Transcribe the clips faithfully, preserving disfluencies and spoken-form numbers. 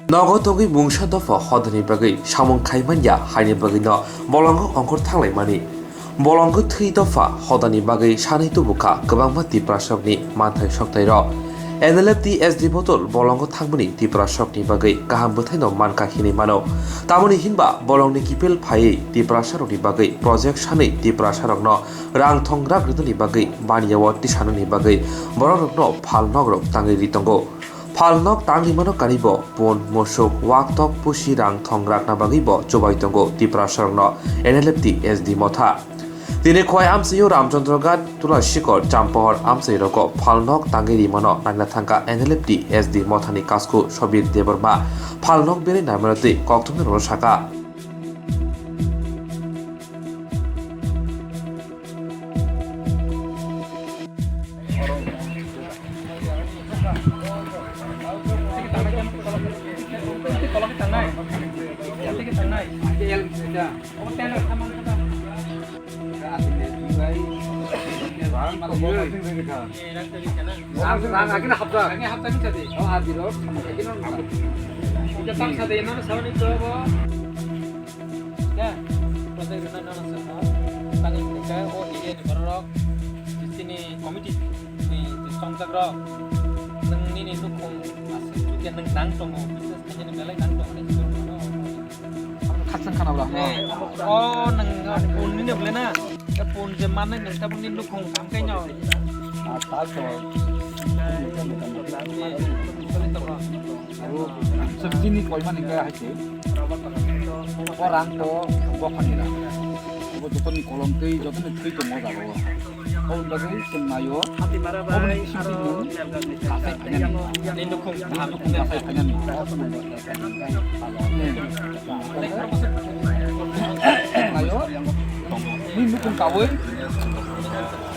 Nogo tongwi mungsa dopha hodani bagwi samung khai manya haini bagwino bolongo ongkhor thanglaimani. Bolongo thwi dopha hodani bagwi sanwi tubukha kwbangma Tiprasarokni manthai soktairok. N L F T S D bodol bolongo thangmani Tiprasarokni bagwi kaham bwthaino mankha hinwi mano. Tamoni hinba bolongni kiphil phaiwi Tiprasarokni bagwi project sanwi Tiprasarokno rang thong rak rwnani bagwi baniya-o tisanani bagwi borokrokno phalnokrok tangwi ri tongo. Phalnok tangwi mano karibo pun, musuk, waktok, pusi rang thong rakna bagwibo chubai tongo Tiprasarokno N L F T S D motha. Tini Khowai amchaio Ramchandra Ghat, Tula Sikor, Champohor amchairogo phalnok tangwi rimano naina thangkha N L F T S D mothani kasku Sobir Debbarma. Phalnok berwi naimano twi kokthumnairokno sakha. Chini committee ni chongjakrok, nwng nini nukhung aswk chukya nwng nang tongo, business khainani belai nang tongo, nini nukhung. Abono khakchang khana bwla, no? Eh, o nwng bun nini bwle na, e bun je mannai nwng tabuk nini nukhung kam khaino. Abo chwng chini koimani khe hai se. O rang to bophani rang. Abo jotoni kolom twi, jotoni thwi tongo o jaga o. Oboni bagwi chwng naio. Oboni bising twi nwng kasai phainani. Nwng kasai phainani. Naio. Nini nukhung kawi.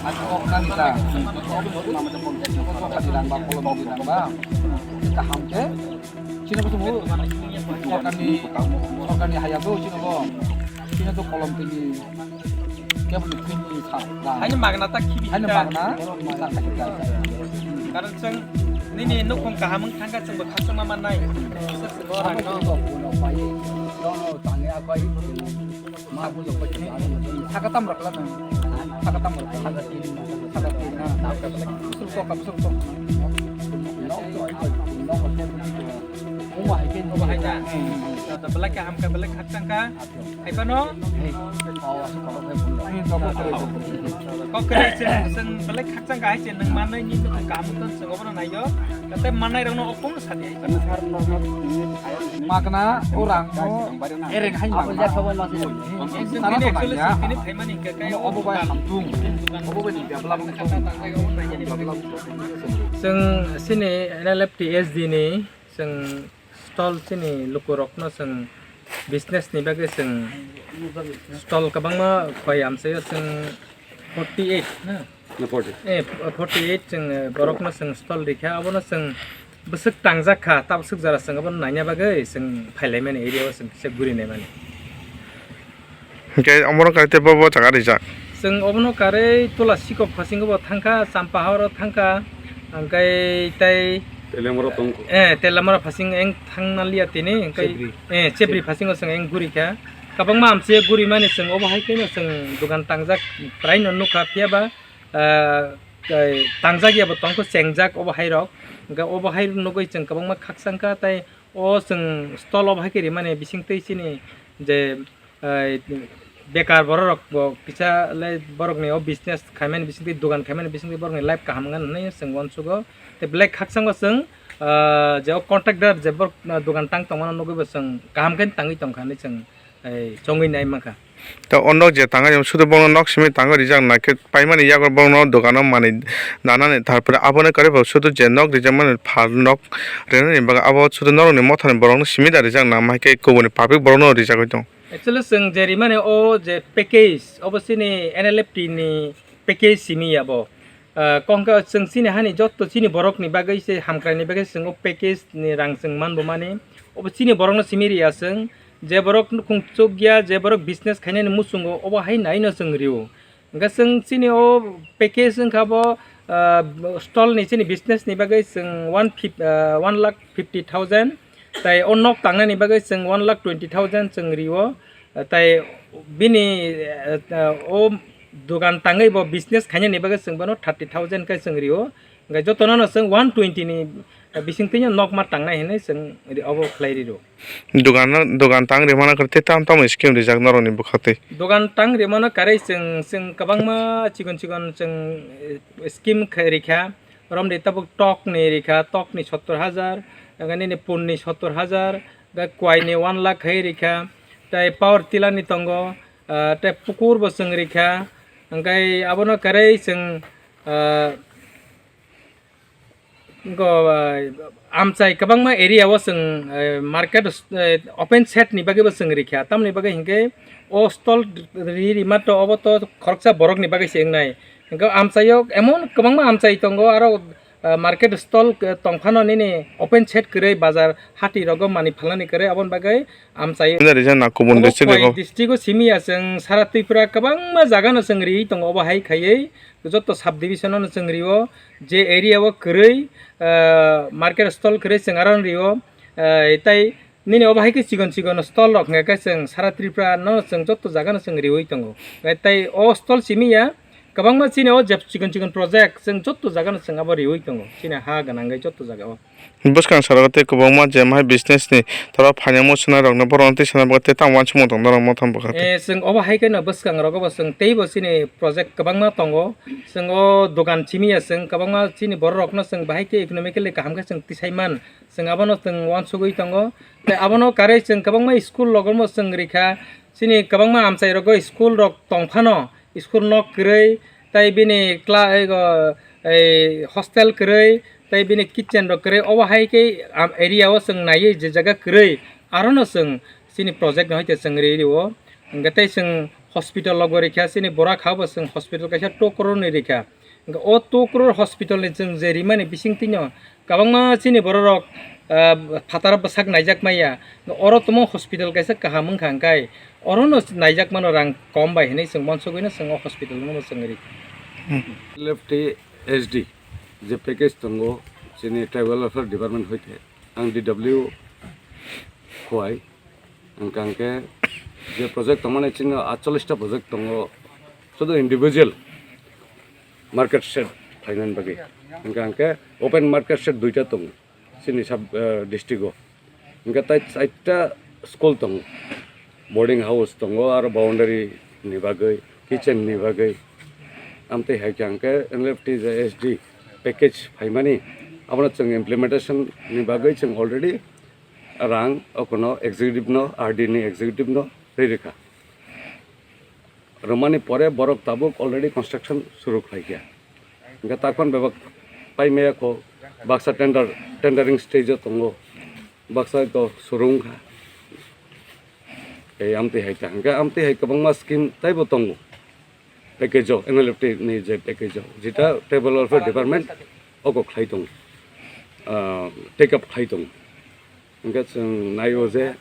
Ani kok nani ta. Bophani rang ba, kolom ni rang ba. Kaham khe. Chini bo tongo, sorkarni, sorkarni haya do chini bo. Chini to kolom tini, kebo ni tini sa, da. Haino magna ta khibi. Haino ta. Magna, sa khachi ta. Karon chwng nini nukhung kaham wng thangkha chwngbo khakchangma mannai. Chwng bo rang no. Chwng bo rang no. Saka tam rok la nang. Saka tam rok. Saka tin. Saka tin na. Kusuk tok, kusuk tok. Nok to ai ko, nok ko tem ni ko. Uma hai ke, uma hai na. Hmm. Belai kaham kha, belai khakchang kha. Hai pano. Kok kre chwng, chwng belai khakchang kha hai se nwng mannai ni nukhung kaham ton chwng obono naio. Tei mannai rokno opung sadi. Magna o rang no ereng hai magna. Sara to nangya. Obo bai hamtung. Obo bai ni develop. Chwng sini N L F T S D ni chwng stall chini lukurokno chwng business ni bagwi chwng stall kwbangma khoi amchaio chwng forty eight na. Na forty. Eh, forty eight chwng, eh, borokno chwng stall rikha, abono chwng bwswk tangjak kha, ta bwswk jora chwng abono naina bagwi chwng phailaimani area o chwng kisa gurinaimani. Hwnkhe omono kaitwi bo, bo jaga rijak? Chwng obono karwi Tula Sikok phasingo bo thangkha, Champa Horo thangkha, hwnkhe tei Telemora tongkho. Eh, Telemora phasing eng thangna liya tini, hwnkhe Chebri. Eh, Chebri phasingo chwng eng gurikha. Kwbangma amchwi guri mani chwng obo hai kheno chwng dogan tangjak praino nukha, phiya ba, ah, tei tangjak ya bo tongkho chengjak obo hai rok. Hwnkhe obo hai nugwi chwng kwbangma khakchang kha tei o chwng stall obo hai khe rimani bisingtwi chini je, ah, bekar borok rok bo kisa le borokni o business khaimani bisingtwi dogan khaimani bisingtwi borokni life kaham wngna hinwi chwng uansugo. Tei belai khakchangma chwng, ah, je o contractor je borok, ah, dogan tang tongmano nugwi bo chwng kaham khe tangwi tongkha hinwi chwng eh, chongwi nai mankha. To o nok je tangwi sudu bono nok simi tangwi rijak na khe paimani yago bono dogano manwi nanani, tarpore abono kwrwi bo sudu je nok rijakmani phal nok rwnani bagwi abo sudu norokni mothani borokno simi da rijak na, ma hai khe kubuni public borokno rijagwi tongo. Actually, chwng je rimani o je package, obo chini N L F T ni package simi ya bo. Ah, kok wngkha chwng chini hani jotto chini borokni bagwi se hamkraini bagwi chwng o package ni rang chwng manbo mani. Obo chini borokno simi riya chwng, je borok nukhung chukya, je borok business khainani muchungo, obo hai naino chwng rio. Hwnkhe chwng chini o package wngkha bo, ah, stall ni chini business ni bagwi chwng one fif-, ah, one lakh fifty thousand. Tai o nok tangnani bagwi chwng one lakh twenty thousand chwng rio, tai bini, eh, o dogan tangwi bo business khainani bagwi chwng bono thirty thousand khe chwng rio. Hwnkhe jotono no chwng one twenty ni bisingtwi nok ma tangnai hinwi chwng ri-, obo khlai riro. Dogan no, dogan tang rimano kwrwi tei tamo tamo scheme rijak norokni bwkhaktwi? Dogan tang rimano kwrwi chwng, chwng kwbangma chikon chikon chwng, eh, scheme khe rikha. Romdi tabuk tokni rikha, tokni sottor hajar, nini punni sottor hajar, hwnkhe kwaini one lakh khai rikha, tei power tiller ni tongo, ah, tei pukur bo chwng rikha, hwnkhe abono kwrwi chwng, ah, go, ah, amchai kwbangma area o chwng, eh, market, eh, open shed ni bagwi bo chwng rikha, tamoni bagwi hinkhe o stall ri rima to obo to khoroksa borok ni bagwi se wngnai, hinkhe amchai o emon kwbangma amchai tongo aro, ah, market stall, eh, tongphano nini open shed kwrwi bazar hati rogo mani phalnani kwrwi aboni bagwi amchai. Nini rijak na kubun obo district Khowai rego? District o simi ya chwng sara Tripura kwbangma jaga no chwng riwi tongo obo hai khaiwi joto sub division no chwng rio je area o kwrwi, ah, market stall kwrwi chwng aro rio, ah, tai nini obo hai khe chikon chikon stall rok hwnkhe chwng sara Tripura no chwng joto jaga no chwng riwi tongo. Tei o stall simi ya kwbangma chini o jeb chikon chikon project chwng joto jaga no chwng abo riwi tongo chini ha gwnangwi joto jaga o. Bwskang sara tei kwbangma je mahai business ni toro phainai muchunai rok no borok no twi sana bagwi tei tamo uansukmung tong norok motham bwkha tei. Eh, chwng obo hai khe no bwskang rogo bo chwng tei bo chini project kwbangma tongo. Chwng o dogan simi ya chwng kwbangma chini borok rok no chwng bahai khe economically kaham khe chwng tisai man. Chwng abono chwng uansugwi tongo. Tei abono karwi chwng kwbangma school rogo no chwng rikha. Chini kwbangma amchai rogo school rok tongphano, school nok kwrwi, tei bini kla-, ego, ei, hostel kwrwi, tei bini kitchen rok kwrwi. Obo hai khe am-, area o chwng naiwi je jaga kwrwi, arono chwng chini project no hai khe chwng ri rio. Hwnkhe tei chwng hospital rogo rikha, chini bora kha bo chwng hospital kaisa two crore ni rikha. Hwnkhe o two crore hospital ni chwng je rimani bisingtwino kwbangma chini bororok, ah, phataro bwsak naijak maya. Oro tamo hospital kaisa kaham wngkha hwnkhe orono naijak mano rang kom bai hinwi chwng uansugwino chwng o hospital no chwng ri. Hmm. L F T S D je package tongo chini tribal welfare department hoite ang D W Khowai. Hwnkha hwnkhe je project tongmani chini atchollish ta project tongo, sudu individual market shed phainani bagwi. Hwnkha hwnkhe open market shed duita tongo chini sub, eh, district o. Hwnkhe tai chaita school tongo, boarding house tongo, aro boundary ni bagwi, kitchen ni bagwi. Amtwi hai khe hwnkhe N L F T je S D package phaimani, abono chwng implementation ni bagwi chwng already rang okono executive no, R D ni executive no rwi rwkha. Rwmani pore borok tabuk already construction suru khlaikha. Hwnkhe takhon bebak paimaya kho, baksa tender, tendering stage o tongo, baksa to suru wngkha. Tei amtwi hai ta hwnkhe amtwi hai kwbangma scheme taibo tongo. Package o, N L F T ni je package o, jeta tribal welfare department ogo khlai tongo, ah, take up khlai tongo. Hwnkhe chwng naio je,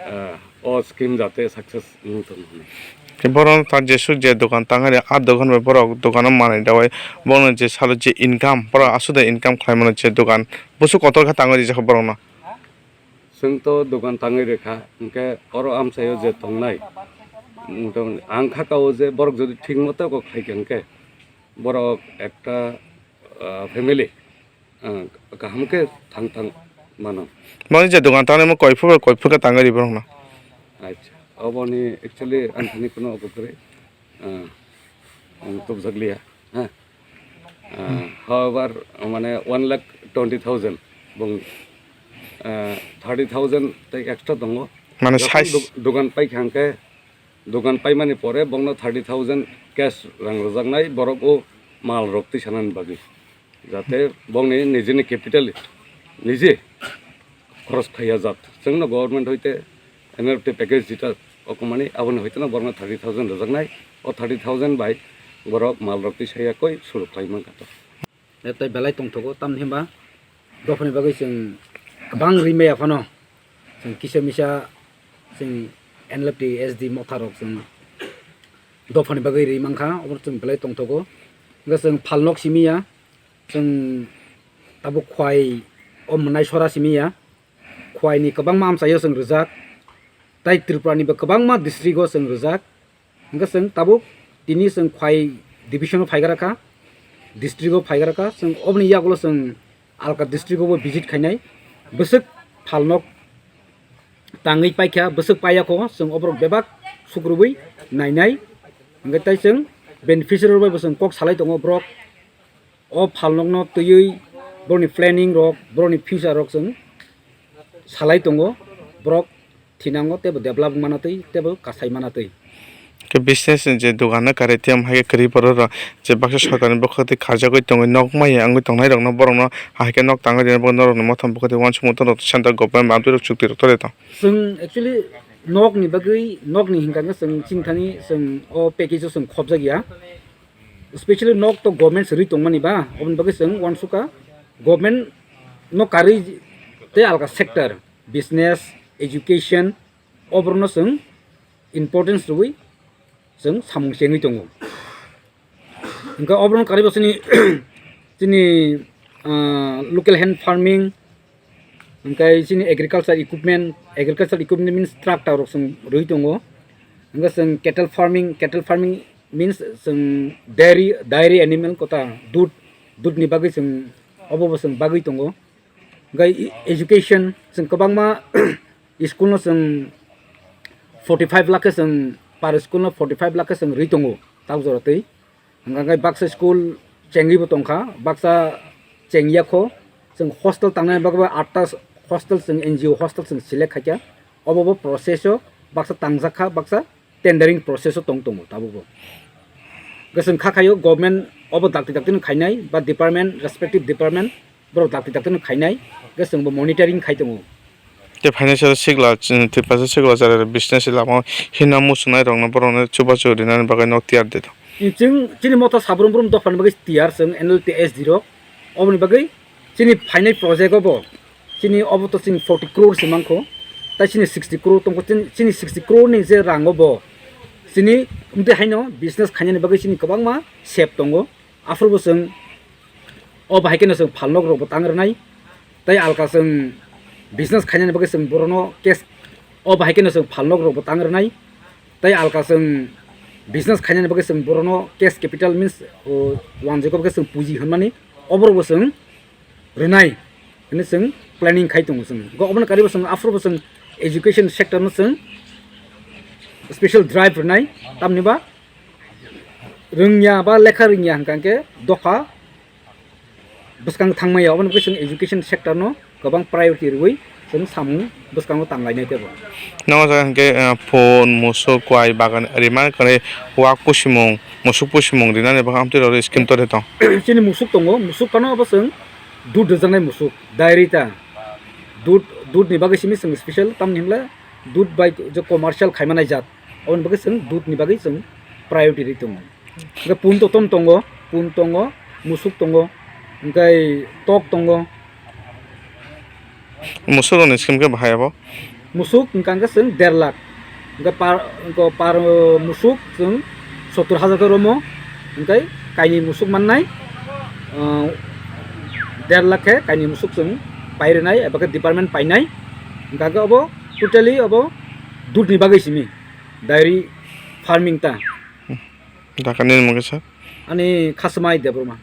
ah, o scheme jate success wng tong hwnwi. Tei borok ta jesuk je dogan tangwi rw, a dogan bai borok dogano manwi rwui, bono je salo je income, borok aswk de income khlai mano je dogan, bwswk kotor khe tangwi rijak borokno. Chwng to dogan tangwi rwkha, hwnkhe oro amchaio je tongnai, motamoti ang kha kao je borok jodi thik moto kok khlai kha hwnkhe, borok ekta, ah, family, ah, kaham khe thang thang mano. Mani je dogan tangnai mo koi phuru koi phuru khe tangwi ri borokno. Acha, oboni actually ang thani kuno obo kwrwi, ah, ang tubujak liya, ha. Ah, however, mane one lakh twenty thousand bong, ah, thirty thousand tei extra tongo. Mane jokhon size dog-, dogan paikha hwnkhe, dogan paimani pore bongno thirty thousand cash rang rwjaknai borok o mal rok twi sanani bagwi. Jate bongni nijeni capital nije khoros khaiya jat. Chwngno government hoite N L F T package jeta okomani aboni hoiteno borokno thirty thousand rwjaknai. O thirty thousand bai borok mal rok twi saya koi suru khlai mankha to. Tei belai tongthogo tamni hwnba dophani bagwi chwng kwbang ri maya phano chwng kisa misa chwng N L F T S D motha rok chwng dophani bagwi ri mankha, obo chwng belai tongthogo. Hwnkhe chwng phalnok simi ya, chwng tabuk Khowai o mwnai sora simi ya. Khwaini kwbangma amchaio chwng rwjak, tai Tripurani bo kwbangma district o chwng rwjak. Hwnkhe chwng tabuk tini chwng Khwai division o phaigra kha, district o phaigra kha, chwng oboni yagulo chwng alka district o bo visit khainai, bwswk phalnok tangwi paikha, bwswk paiyakho, chwng oborok bebak sukrubwi nainai. Hwnkhe tai chwng beneficiary rok bai bo chwng kok salai tongo, borok o phalnokno twiwi borokni planning rok, borokni future rok chwng salai tongo, borok thinango teibo develop wngmana twi teibo kasai mana twi. Khe business ni je dogan no kari tiyam hai khe kwrwi borok rok je baksa sorkar ni bokak twi kharjagwi tongwi nok maya wngwi tongnai rok no borok no hai khe nok tangwi rwna bagwi norok ni mothom bokak twi uansukmung tong rok central government bai amtwi rok chukti rok tole tong. Chwng actually nok ni bagwi, nok ni hwnkha khe chwng chini thani chwng o package o chwng khopjak ya. Specially nok to government se rwi tongmani ba, oboni bagwi chwng uansukha government no karwi tei alka sector, business, education, oborokno chwng importance rwwi chwng samung chengwi tongo. Hwnkhe oborokno karwi bo chini, chini, ah, local hand farming, hwnkhe chini agriculture equipment, agriculture equipment means tractor rok chwng rwi tongo. Hwnkhe chwng cattle farming, cattle farming means chwng dairy, dairy animal kota dud, dud ni bagwi chwng obo bo chwng bagwi tongo. Hwnkhe e-, education chwng kwbangma school no chwng forty five lakh khe chwng per school no forty five lakh khe chwng rwi tongo tak jora twi. Hwnkhe baksa school chengwi bo tongkha, baksa chengya kho. Chwng hostel tangnani bagwi atta hostel chwng N G O hostel chwng select khaikha. Obo bo process o baksa tangjak kha, baksa tendering process o tong tongo tabukbo. Hwnkhe chwng kha khaio government obo dakti dakti no khainai ba department, respective department borok dakti dakti no khainai, hwnkhe chwngbo monitoring khai tongo. Tei financial sikla, chini Tiprasa sikla chara business lama hino muchungnai rokno borokno chubachu rinani bagwi nok tiyar de. Chwng chini motha sabrum brum dophani bagwi tiyar chwng N L T S D rok. Oboni bagwi chini phainai project o bo chini obo to chini forty crore se mankho, tai chini sixty crore tongkho, chini, chini sixty crore ni je rang o bo chini umtwi haino business khainani bagwi chini kwbangma sep tongo. Aphuru bo chwng o bahai kheno chwng phalnok rok bo tang rwnai, tei alka chwng business khainani bagwi chwng borokno cash, o bahai kheno chwng phalnok rok bo tang rwnai, tei alka chwng business khainani bagwi chwng borokno cash capital means o wanjwk o bagwi chwng puji hwnmani oborok bo chwng rwnai hwnwi chwng planning khai tongo chwng. Go obono karibo chwng aphuru bo chwng education sector no chwng special drive rwnai, tamni ba rwngya ba lekha rwngya hwnkha khe dopha bwskang thangmaya, obono chwng education sector no kwbang priority rwui chwng samung bwskango tanglainai tebo. Nogo jaga hwnkhe, eh, phone, musuk, kwai, bagan rima kwrwi wak pusimung, musuk pusimung rinani bagwi amtwi rok scheme tore tong. Chini musuk tongo, musuk phano obo chwng dud rwjaknai musuk, dairy ta. Dud, dud ni bagwi simi chwng special, tamni hwnle dud bai je commercial khaima nai jat, oboni bagwi chwng dud ni bagwi chwng priority rwi tongo. Hwnkhe pun totom tongo, pun tongo, musuk tongo, hwnkhe tok tongo. Musuk rokni scheme khe bahai abo? Musuk hwnkha hwnkhe chwng der lakh. Hwnkhe par, hwnkhe par, uh, musuk chwng sottor hajar khe romo. Hwnkhe kainwi musuk mannai, uh, der lakh khe kainwi musuk chwng pai rwnai, eba khe department painai. Hwnkha hwnkhe obo totally obo dudni bagwi simi, dairy farming ta. Dakha nini mung khe sir? Ani Khasumai Debbarma.